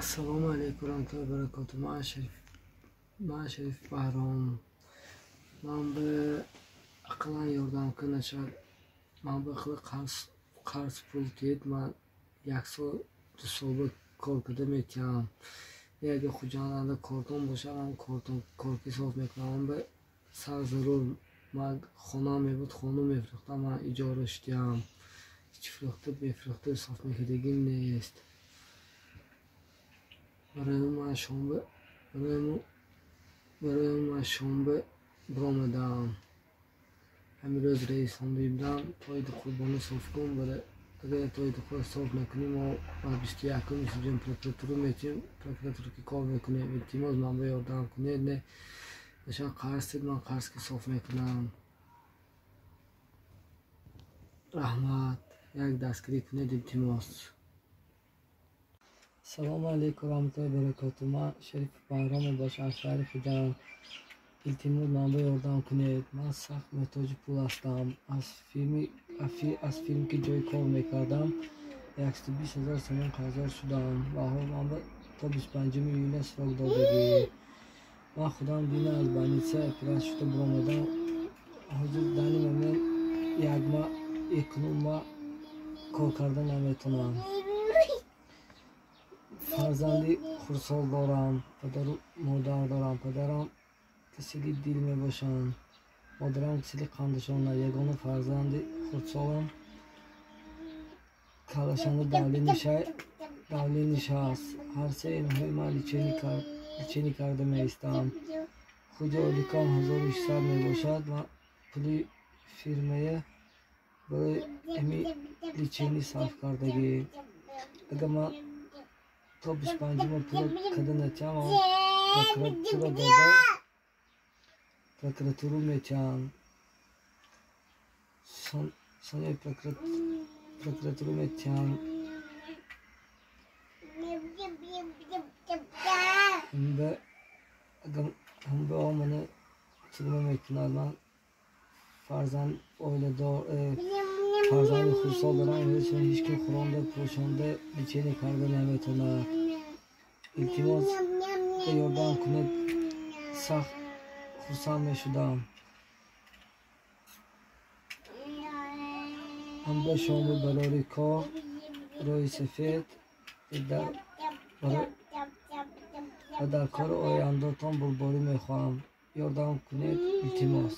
Ассалому алайкум варахматуллоҳи вабаракотуҳ. Ман Шариф Баҳром. Ман ба ақаллан ёрдам кунад. Ман ба ақалла қарз пул диҳед. Ман як сол, 2 сол ба кор карда метиҳам. Агар Хуҷанда кортон бошад, ман корки соф мекунам. Ман ба сар зарур. Ман хонаам мебуд, хона мефурӯхтам, ман иҷора шудиам. Ҳеҷ фурӯхта бефурӯхта соф мекардагим нест. Барои ман шомба биромадам. Ҳамин рӯз раисон дидам, то иди қурбонӣ соф кун. Агар то иди қурбон соф накунӣ, мо ба 21-ум Юсуфҷон прокуратура метиҳем, прокуратура ки кор мекунем. Илтимос, ман ба ёрдам кунед. Не бошад, қарз дид, ман қарз ки соф мекунам. Раҳмат, як дастгирӣ кунед, илтимос. Ассалому алайкум варахматуллоҳи вабаракотуҳ. Ман Шариф Баҳром мебошам аз шаҳри Хуҷанд. Илтимос, ман ба ёрдам кунед. Ман сахт муҳтоҷи пул ҳастам. Аз филм ки ҷои кор мекардам, 120 000 сомон қарздор шудам ва ҳол ман то 25 июля срок додагӣ. Ман худам дина аз больница оператсия шуда биромадам. Ҳозир данный момент як маҳ, якнум маҳ кор карда наметавонам. Фарзанди хурдсол дорам, падару модар дорам. Падарам касали дил мебошанд, модарам касали қандашон. Ягона фарзанди хурдсолам калашанда давление аст. Ҳар сеи инҳои ман лечение карда меистам. Худи ойликам 1600 мебошад. Ман пули фирмая барои ҳамин лечение сарф кардагӣ. Агар ман то 25-ума пула када натиҳам, прокуратура дода прокуратуру метиҳам. Соня прокуратуру метиҳам. Ҳамба мана тюрьма мекунад. Ман фарзанд оиладор, фарзанди хурдсол дорам. Ҳеҷ ким хӯронда пӯшонда лечение карда наметавонад. Илтимос, ёрдам кунед, сахт хурсанд мешудам. Ҳамба шому барори кор, рӯи сафед ва дар кори ояндатон бурдборӣ мехоҳам. Ёрдам кунед, илтимос.